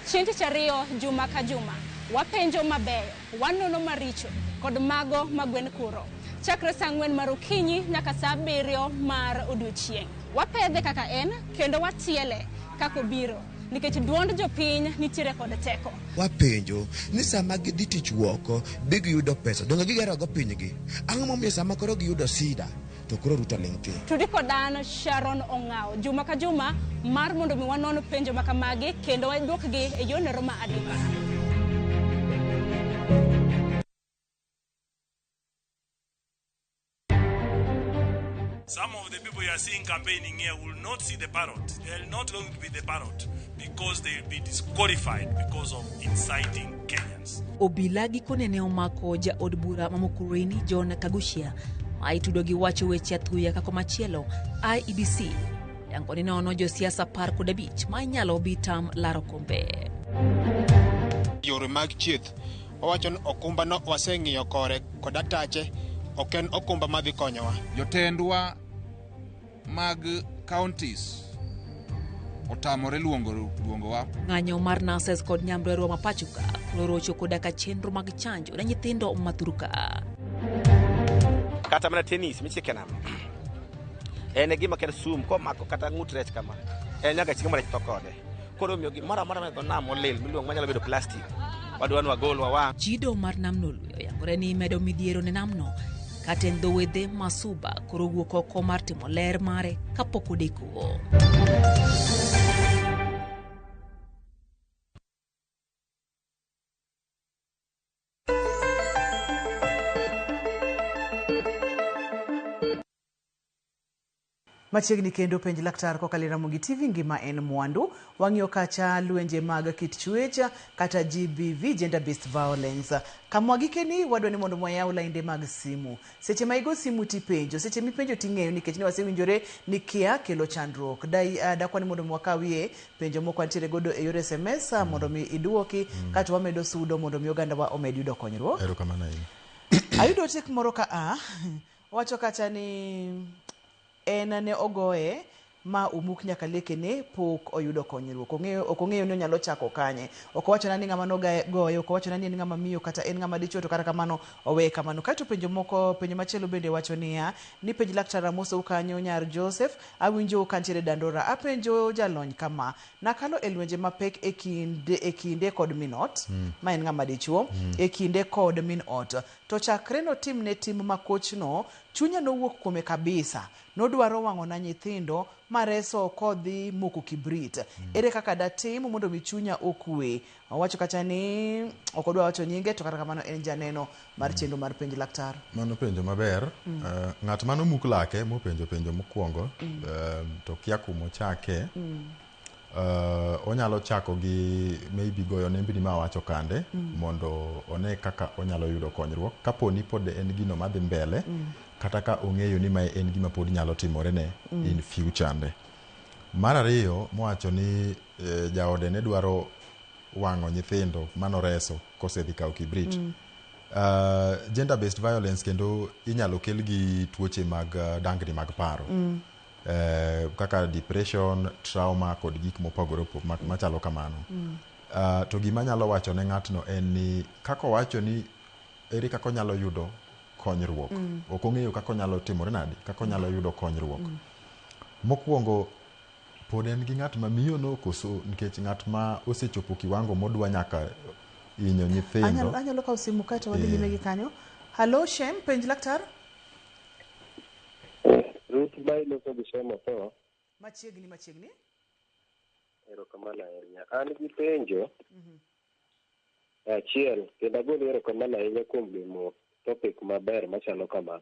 Chieng' tich ariyo juma ka juma, wapenjo mabeyo, wanono maricho kod mago ma gwen kuro. Chakre saa 4 mar okinyi nyaka saa 7 mar odiochieng'. Wapedhe kaka en kendo watiele kaka obiro. Nikech duond jopiny nitiere kod teko. Wapenjo ni sama gidhi tich woko bi giyudo pesa donge gigerogo pinygi ang'o momiyo sama koro giyudo sida to koro Ruto ling' thi. Tudi kod an Sharon Ong'awo juma ka juma mar mondo mi wanon penjo ma kamagi kendo waduokgi e yorno ma adimba. Some of the people you are seeing campaigning here will not see the parrot. They are not going to be the parrot because they will be disqualified because of inciting Kenyans. Obila gikone ne omako jaod bura ma Mukurweini John Kaguchia ma itudo gi wacho weche athuya ka komachielo IEBC yango ni nono josiasa 15 ma inyalo bi tam laro kombe. Yore mag chieth owacho ni okumba no waseng'iyo kore kod atache ok en okumba madhi konyowa. Jotendwa mag counties otamore luongowa. Ng'anyo mar nurses kod nyamrerwa ma pacho ka koro rocho koda ka chenro mag chanjo ne nyithindo ma thurka. Kata mana tennis michike nam en e gima kata sum komako kata ng'ut rech kama en nyaka chieng' marech tho kode. Koro omiyo gimoro amora ma dho nam olil miluongo manyalo bedo plastic wadwa ni wagol wawang'. Chido mar nam Lolwe oyangore ni medo midhiero ne namno kata en dho wedhe ma Suba koro wuok oko mar timo ler mare kapok odeko. Machiegni kendo penj laktar kokalo e Ramogi TV ngima en mwandu. Wang'iyo kacha lwenje mag kit chwech kata GBV, gender based violence. Kama gikeni wadwa ni mondo wayaw lainde mag simu. Seche ma igo simu tipenjo, seche mipenjo ting'eyo nikech ne wasewinjore ni kia kelo chandruok. Dai dakwa ni mondo wakawie penjo moko wantiere godo e yor SMS mondo mi iduoki kato wamedo sudo mondo mi oganda wa omed yudo konyruok. Erokamano ahinya. Ayudo tik moro ka a wacho kacha ni en ne ogoye Ma omuk nyaka lekene pok oyudo konyruok. Ok ong'eyo ni onyalo chako kanye. Ok owachona ni ng'ama nogoye, ok owachona ni en ng'ama miyo kata en ng'ama dichuo, to kata kamano oweye kamano. Kaeto penjo moko, penjo machielo bende wacho niya, ni penj laktar amosou kanyo nyar Joseph, awinjou kantiere Dandora. Apenjo jalony kama, nakalo e lwenje mapek e kinde kod min ot, ma en ng'ama dichuo, e kinde kod min ot. To chakre notimne tim makochno, chunya nowuok kuome kabisa. Nodwaro wang'ona nyithindo mareso kodhi moko kibrit. Ere kaka datim mondo mi chunya okwe? Owacho kacha ni ok odwa wacho nyinge, to kata kamano en janeno mar chenro mar penj laktar. Mano penjo maber. Ng'at mano muk lake mopenjo penjo mokwongo, to kia kumochake. Onyalo chako gi maybe goyo nembni ma awacho kande mondo one kaka onyalo yudo konyruok kapo ni pod en gino madhi mbele, kata ka ong'eyo ni mae en gima pod nyalo timore ne in future nde. Mar ariyo, mowacho ni jaode ne dwaro wang'o nyithindo manoreso kosedhi kawo kibrit. Gender based violence kendo inyalo kel gi tuoche mag dangni mag paro, kaka depression, trauma kod gik mopogore machalo kamano. To gima anyalo wacho ne ng'atno en ni kaka owacho ni ere kaka onyalo yudo konyruok. Ok ong'eyo kaka onyalo timore nade, kaka onyalo yudo konyruok. Mokwongo, pod en gi ng'at ma miyono koso, nikech ng'at ma osechopo kiwango modwa nyaka hinyo nyithindo. Anyalo kawo simu kae to wadhi nyime gi kanyo. Hallo Shem, penj laktar. Ruth ma iloso gi Shem Otho. Machiegni machiegni. Erokamano ahinya. An gi penjo achiel kendo agolo erokamano ahinya kuom gemo topic maber machalo kama.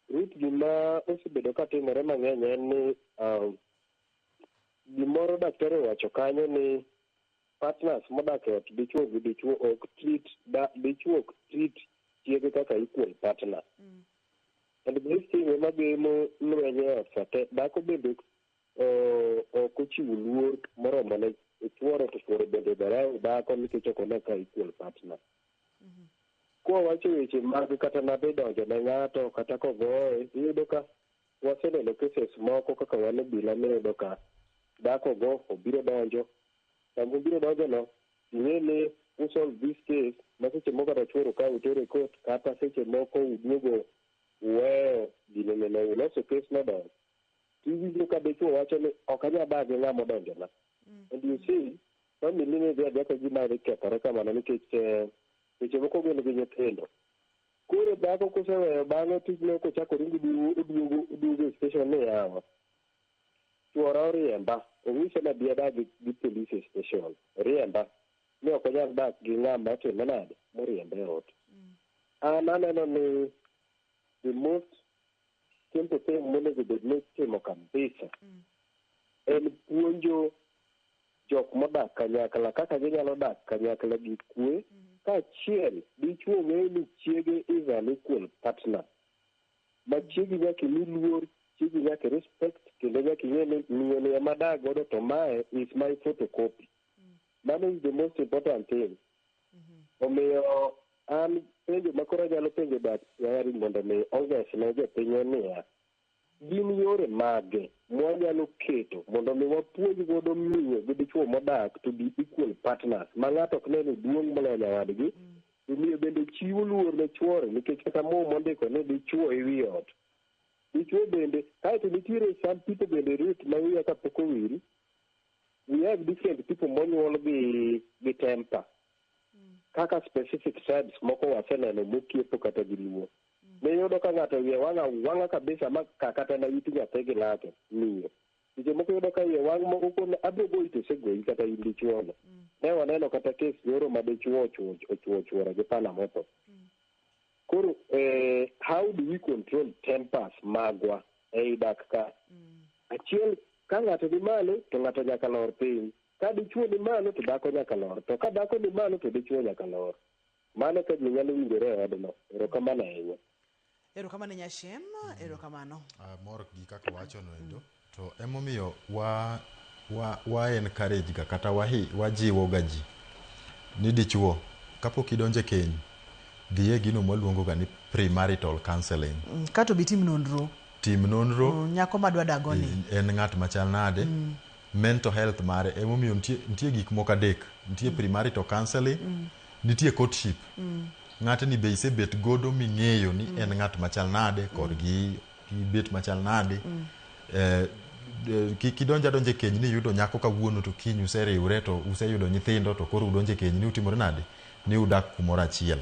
Ruth, gima osebedo katimore mang'eny en ni gimoro daktari owacho kanyo ni partners modak e ot, dichuo gi dichuo, ok treat da, dichuo ok treat chiege kaka equal partner. And this thing ema gemo lweny e ot sate. Dhako bende ok ochiwo luor moromo ne chuore, to chuore bende dharau dhako nikech ok one ka equal partner. Kwawacho weche mag kata nadhi donjo ne ng'ato kata kogoye, iyudo ka waseneno cases moko kaka wan e bila miyudo ka dhako go obiro donjo. Sama obiro donjo no, ing'e ni usolve this case ma seche moko kata chuoro ka utero e court, kata seche moko uduogo uweyo gino neno uloso case nodonjo. Tiwinjo ka dichuo wacho ni ok anyal dak gi ng'ama odonjona. And you see, family ne dhi adhiya ka gima dhi kethore kamano nikech seche moko gin gi nyithindo. Koro dhako koseweyo bang'e tijno kochako ringo oduogo oduogo e station ni yawa. Chuora oriemba, onyisa ni abi adag gi police e station. Oriemba ni ok onyal dak gi ng'ama otime nade moriembe e ot. An aneno ni the most simple thing monego bed ni itimo kabisa en puonjo jok modak kanyakla kaka ginyalo dak kanyakla gi kwe, kaachiel dichuo ng'eyo ni chiege is an equal partner ma chiegi nyaka imi luor, chiegi nyaka respect, kendo nyaka ing'e ni miyo ni ema adak godo to mae is my photocopy. Mano is the most important thing. Omiyo an penjo ma koro anyalo penjo daktari mondo mi ongesne jopiny en niya, gin yore mage mwanyalo keto mondo mi wapuonj godo miyo gi dichuo modak to be equal partners ma ng'ato ok ne ni duong' moloyo nyawadgi, to miyo bende chiwo luor ne chuore, nikech kata Muma ondiko ni dichuo e wi ot, dichuo bende. Kaeto nitiere some people bende, Ruth, ma wiya kapok owil, we have different people monyuol gi temper kaka specific tribes moko waseneno mokiepo kata gi luo. Miyudo ka ng'ato iye wang' awang'a kabisa ma ka kata na it nyathi gi lake miyo. Seche moko iyudo ka iye wang' moko kuom abiro goyi to osegoyi kata in dichuono. Ne waneno kata kes nyoro ma dichuo ochuo chuore gi pala motho. Koro how do we control tempers magwa ei dak ka? Achiel, ka ng'ato ni malo to ng'ato nyaka lor piny. Ka dichuo ni malo to dhako nyaka lor. To ka dhako ni malo to dichuo nyaka lor. Mano ka ji nyalo winjore e odno. Erokamano ahinya. Erokamano Nyashem, erokamano. Mor gi kaka wacho no endo. To emomiyo wa encourage ga kata wajiwo ga ji ni dichuo kapok idonje keny, dhiye gino mwaluongo ga ni premarital counseling. Kato bitim nonro. Tim nonro. Nyako madwa dago ni. En ng'at machal nade? Mental health mare emomiyo nitie gik moko adek. Nitie premarital counseling, nitie courtship. Ng'atni be isebet godo ming'eyo ni en ng'at machal nade, korgi gibet machal nade. Kik idonj adonja e keny ni iyudo nyako kawuono to kiny useriwre to useyudo nyithindo to koro udonjo e keny ni utimore nade, ni udak kumoro achiel.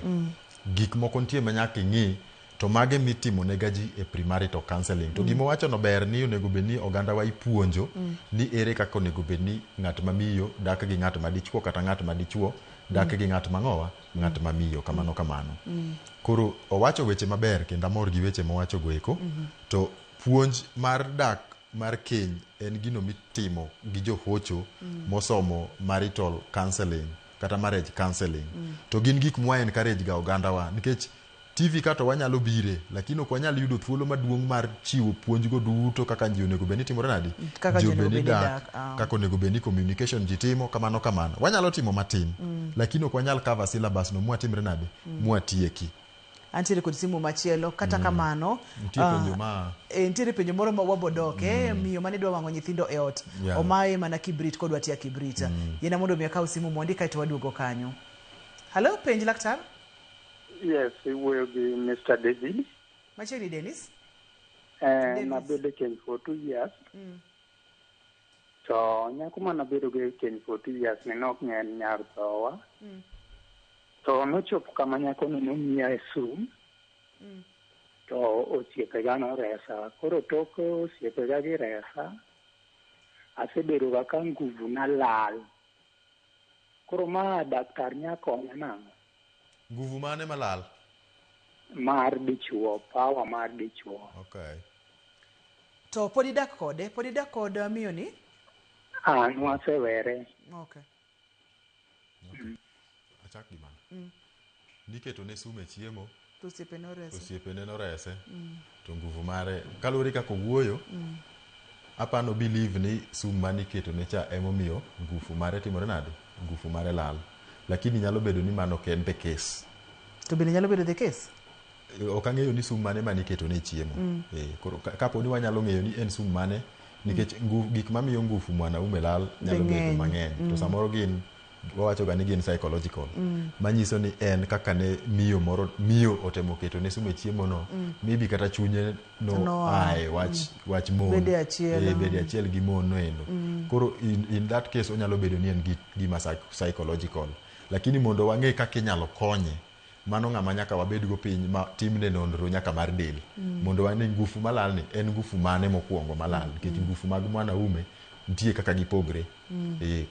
Gik moko nitie ma nyaka ing'i to mage mitimo nega ji e premarital counseling. To gima owacho no ber ni onego bed ni oganda wa ipuonjo ni ere kaka onego bed ni ng'at ma miyo dak gi ng'at ma dichuo kata ng'at ma dichuo dak gi ng'at mang'owa ng'at ma miyo kamano kamano. Koro owacho weche maber kendo amor gi weche mowacho go eko. To puonj mar dak mar keny en gino mitimo gi johocho mosomo marital counseling kata marriage counseling. To gin gik mwa encourage ga ogandawa nikech TV ka to wanyalo bire, lakini ok wanyal yudo thuolo maduong' mar chiwo puonj go duto kaka ji onego bed ni timore nade, Kaka ji ji onego obed ni bed ni dak, dak, ah. kaka onego bed ni communication ji timo kamano kamano. Wanyalo timo matin, lakini ok wanyal cover syllabus no mwatimre nade, mwatieki. Antiere kod simu machielo kata kamano Nitie penjo ma nitiere penjo moro ma wabodoke miyo mane dwa wang'o nyithindo e ot omaye mana kibrit kodwa tiya kibrit. Yiena mondo mi akaw simu mondi kaeto waduogo kanyo. Halo, penj laktar. Yes, it will be Mr. David. Machiegni Dennis. Nabedo e keny for 2 years. To nyako manabedo go e keny for 2 years ni nok ne en nyar dhowa. To nochopo kama nyako ni nomiya e sum. To osiepega noresa. Koro tok osiepega gi resa, asebedo ga ka nguvu na lal. Koro ma daktar nya konya nang'o? Nguvu mane malal? Mar dichuo, power mar dichuo. Okay. To pod idak kode? Pod idak kod miyo ni? Ah, nwasewere. Okay. Achak gi mano. Niketo ne sum e chiemo, To osiepe norese. Osiepene norese, to nguvu mare kaluwore kaka owuoyo, apano believe ni sum maniketo ne cha emomiyo nguvu mare timore nade, nguvu mare lal, lakini nyalo bedo ni mano ok en the case. To bende nyalo bedo the case? Ok ang'eyo ni sum mane maniketo ne chiemo. Koro kapo ni wanyalo ng'eyo ni en sum mane, nikech gik mamiyo ngufu mwanaume lal nyalo bedo ng'eny. Mang'eny to samoro gin wawacho ga ni gin psychological, manyiso ni en kaka ne miyo moro miyo otemo keto ne sum e chiemo no, maybe kata chunye no Noa. ae wach wach mon. Bede achiel. Bede achiel gi mon no endo. Koro in that case onyalo bedo ni en gi gima psychological, lakini mondo wang'e kaka inyalo konye, mano ng'ama nyaka wabed go piny ma timne nonro nyaka mar del mondo wane ngufu malal ni en ngufu mane mokwongo malal, nikech ngufu mag mwanaume nitie kaka gipogre.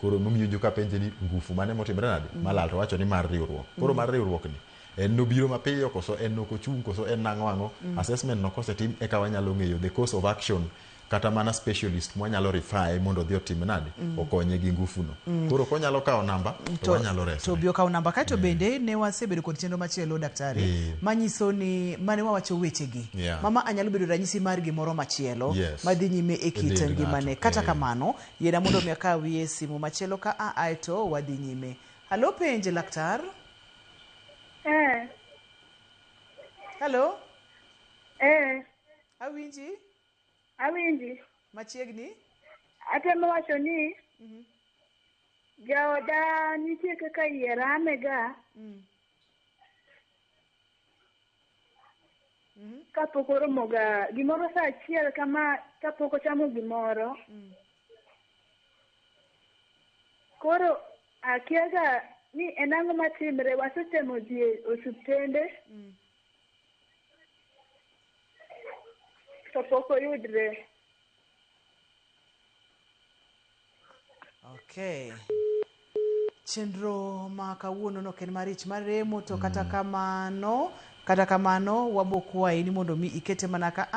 Koro momiyo ka penje ni ngufu mane motimre nade malal, to wacho ni mar riwruok. Koro mar riwruok ni en nobiro mapiyo koso en nokochung' koso en nang'o ang'o. Assessment no kosetim eka wanyalo ng'eyo the course of action kata mana specialist mwanyalo refer mondo odhi otim nade, okonye gi ngufu no. Koro konyalo kawo namba to wanyalo resre. To bi okawo namba kaeto bende ne wasebedo kod chenro machielo, daktari, manyiso ni mane wawacho wechegi mama anyalo bedo ranyisi mar gimoro machielo madhi nyime e kit dend ngimane. ng'ato, Kata kamano, yiena mondo mi akawie simu machielo ka a aeto wadhi nyime. Halo, penj laktar. Eh, Halo. eh, Awinji. Awinji. Machiegni. Atemo wacho ni jaoda nitie kaka iye rame ga kapok oromo ga gimoro saa achiel kama kapok ochamo gimoro. Koro akia ga ni en ang'o matimre. Wasetemo dhi e osiptende to pok oyudre. Okay. Chenro ma kawuono no ok en marich mar remo to kata kamano wabo kwayi ni mondo mi ikete mana ka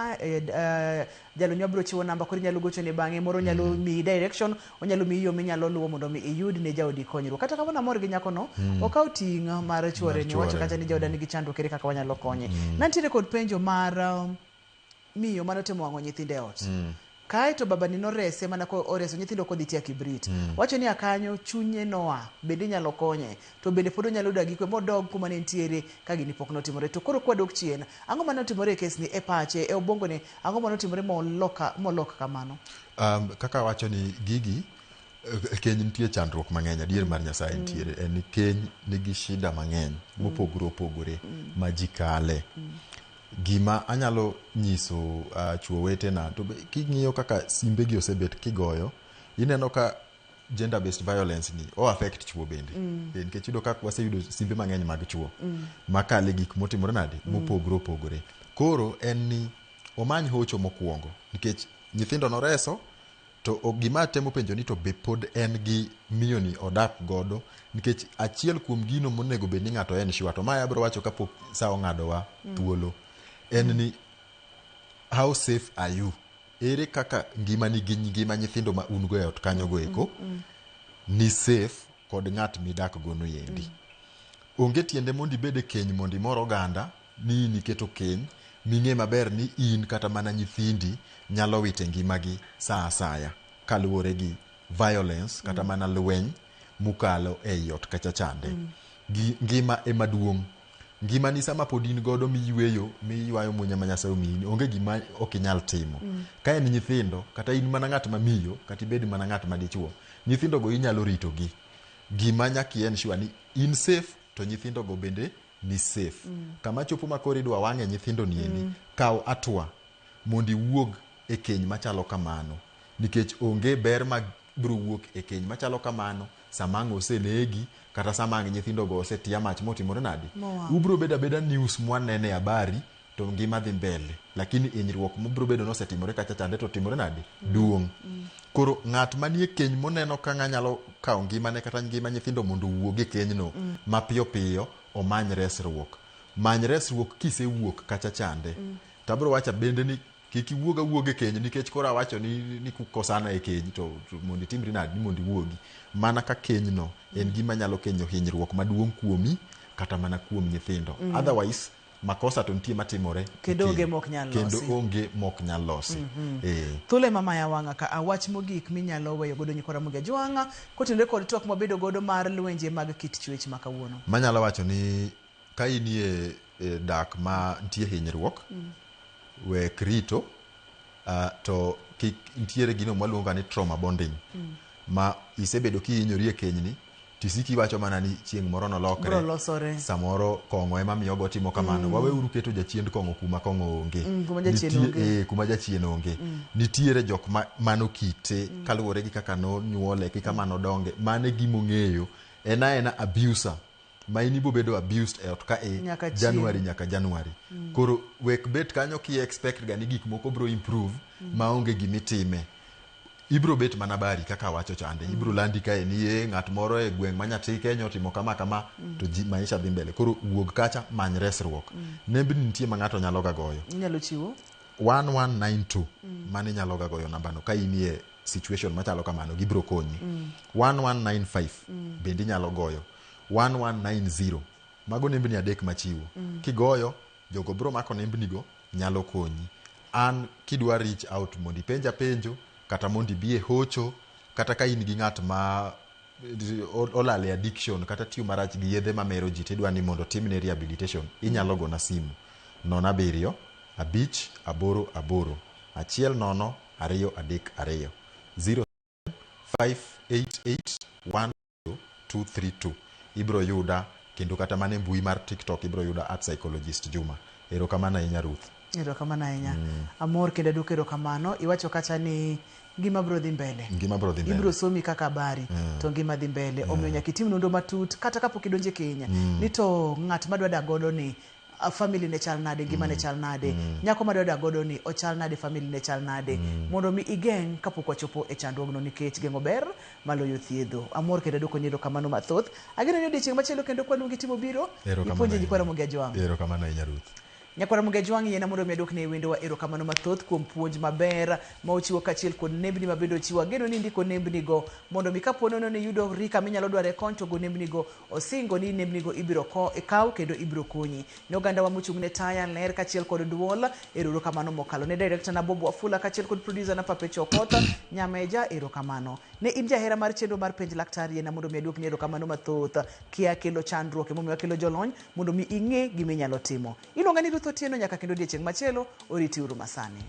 jalonywa biro chiwo namba, koro inyalo gochone bang'e moro nyalo miyi direction, onyalo miyi yo minyalo luwo mondo mi iyud ne jaodi konyruok. Kata kamano amor gi nyakono, okawo ting' mar chuore ni owacho chuore. Kacha ni jaoda nigi chandruok, ere kaka wanyalo konye. Nantiere kod penjo mar miyo manotemo wang'o nyithinde e ot. Kae to babani norese mana ko oreso nyithindo kodhi tia kibrit. Wacho ni akanyo chunye noa bende inyalo konye to bende pod onyalo dak gi kwe modog kuma ne entiere ka gini pok notimore. To koro kwadok chien, ang'o mane otimore e kes ni e pache, e obwongone, ang'o mane otimore molok kamano? Kaka awacho ni gigi keny nitie chandruok mang'eny adier mar Nyasaye nitiere en ni keny nigi shida mang'eny mopogore opogore ma ji kale. Gima anyalo nyiso chuo wetena to be king'iyo kaka simbegi osebet kigoyo ineno ka gender based violence ni o affect chuo bende. Nikech iyudo ka waseyudo simbe mang'eny mag chuo makale gik motimore nade mopogore opogore. Koro en ni omany hocho mokwongo nikech nyithindo noreso to gima atemo penjo ni to be pod en gi miyo ni odak godo nikech achiel kuom gino monego bed ni ng'ato en sure to mae abiro wacho kapok sa ong'adowa thuolo en ni how safe are you, ere kaka ngimani gi ngima nyithindo ma un go e ot kanyo go eko ni safe kod ng'at midak go no endi. Onge tiende mondo ibed e keny mondo imor oganda ni in iketo keny ming'e maber ni in kata mana nyithindi nyalo wite ngimagi sa asaya kaluwore gi violence kata mana lweny mukalo ei ot kacha chande. Ngima ema duong'. Ngimani sama pod in godo miyweyo miywayo munya ma Nyasaye omiyi onge gima ok inyal timo. Ka en nyithindo kata in mana ng'at ma miyo kata ibed mana ng'at ma dichuo, nyithindo go inyalo ritogi. Gima nyaka i ensure ni in safe to nyithindo go bende ni safe. Kama chopo ma koro idwa wang'e nyithindo ni endi, kaw atwa mondo iwuog e keny machalo kamano nikech onge ber ma biro wuok e keny machalo kamano sama ang' osenegi kata sama ang' nyithindo go osetia mach motimore nade. Ubiro bedo abeda news mwanene e habari to ngima dhi mbele lakini hinyruok mabiro bedo nosetimore kacha chande to timore nade duong'. Koro ng'at manie keny moneno ka ng'a nyalo kawo ngimane kata ngima nyithindo mondo owuog e kenyno mapiyo piyo omany resruok. Many resruok kisewuok kacha chande. To abiro wacho bende ni kik iwuog awuog e keny nikech koro awacho ni kukosana e keny to mondo itimri nade ni mondo iwuogi. Mana ka kenyno en gima nyalo kenyo hinyruok maduong' kuomi kata mana kuom nyithindo. Otherwise makosa to nitie matimore kendo onge mok nyal losi. Kendo onge mok nyal losi. Thuolo ema maya wang'a ka awach mogik minyalo weyo godo nyikwa Ramogi Ajwang'a kotenore kod twak mwabedo godo mar lwenje mag kit chwech ma kawuono. Manyalo wacho ni ka inie dak ma nitie hinyruok wek rito to kik nitiere gino mwaluongo ni trauma bonding ma isebedo kihinyori e kenyni tisiki iwacho mana ni chieng' moro nolokre samoro kong'o ema miyo go timo kamano. Waweuru keto jachiend kong'o kuma kong'o onge. Kuma jachien onge. Nitiere jok ma mano kite kaluwore gi kaka nonyuole gi kama nodonge mane gimong'eyo en aena abuser ma in ibo bedo abused e ot ka e January nyaka January. Koro wek bet kanyo ki expect ga ni gik moko bro improve maonge gimitime. Ibro bet mana bari kaka wacho chande. Ibro landi kae ni e ng'at moro e gweng' ma Nyatike nyotimo kama kama to ji maisha dhi mbele. Koro wuog kacha many resruok. Nembni nitie ma ng'ato nyalo ga goyo. Inyalo chiwo 1192 mane nyalo ga goyo nambano ka inie situation machalo kamano gibro konyi. 1195 bende inyalo goyo. 1190 mago nembni adek machiwo. Kigoyo jogo bro mako nembni go nyalo konyi. An kidwa reach out mondo ipenja penjo kata mondo ibi e hocho kata ka in gi ng'at ma olale addiction kata tiyo marach gi yedhe mamero ji tidwa ni mondo timne rehabilitation inyalo gona simu 07 5 8 8 1 0 2 3 2 0 5 8 8 1 2 3 2 ibro yuda kendo kata mana mbui mar TikTok ibro yuda @psychologist Juma. Erokamano ahinya Ruth. Erokamano ahinya. Amor kendo aduoko erokamano. Iwacho kacha ni ngima bro dhi mbele. Ngima bro dhi mbele. Ibro somi kaka habari to ngima dhi mbele. Omiyo nyaka itim nonro matut kata kapok idonje keny. Ni to ng'at madwa dak godo ni family ne chal nade, ngima ne chal nade, nyako madwa dak godo ni ochal nade, family ne chal nade, mondo mi igeng' kapok wachopo e chandruogno nikech geng'o ber maloyo thiedho. Amor kendo aduoko ni erokamano mathoth. Ageno ni odiechieng' machielo kendo kwaluongi timo biro ipuonje nyikwa Ramogi Ajwang'. Erokamano ahinya Ruth. Nyakwara Mugejwang' yiena mondo mi aduokne wendowa erokamano mathoth kuom puonj maber ma ochiwo kaachiel kod nembni ma bende ochiwo. Ageno ni indiko nembnigo mondo mi kapo nono ni iyudo ri kama inyalo dware kony to go nembnigo osingo ni nembnigo ibiro ko, kaw kendo ibiro konyi. Ne ogandawa mochung' ne taya, ler kaachiel kod duol, erokamano mokalo. Ne director na Bob Wafula kaachiel kod producer na Papecho Okoth, Nyameja, erokamano. Ne in jahera mar chenro mar Penj Laktar, yiena mondo mi aduokni erokamano mathoth. Kia kelo chandruok emomiyo wakelo jolony mondo mi ing'e gima inyalo timo. Iluonga ni Ruth Otieno nyaka kendo odiechieng' machielo, oriti uru masani.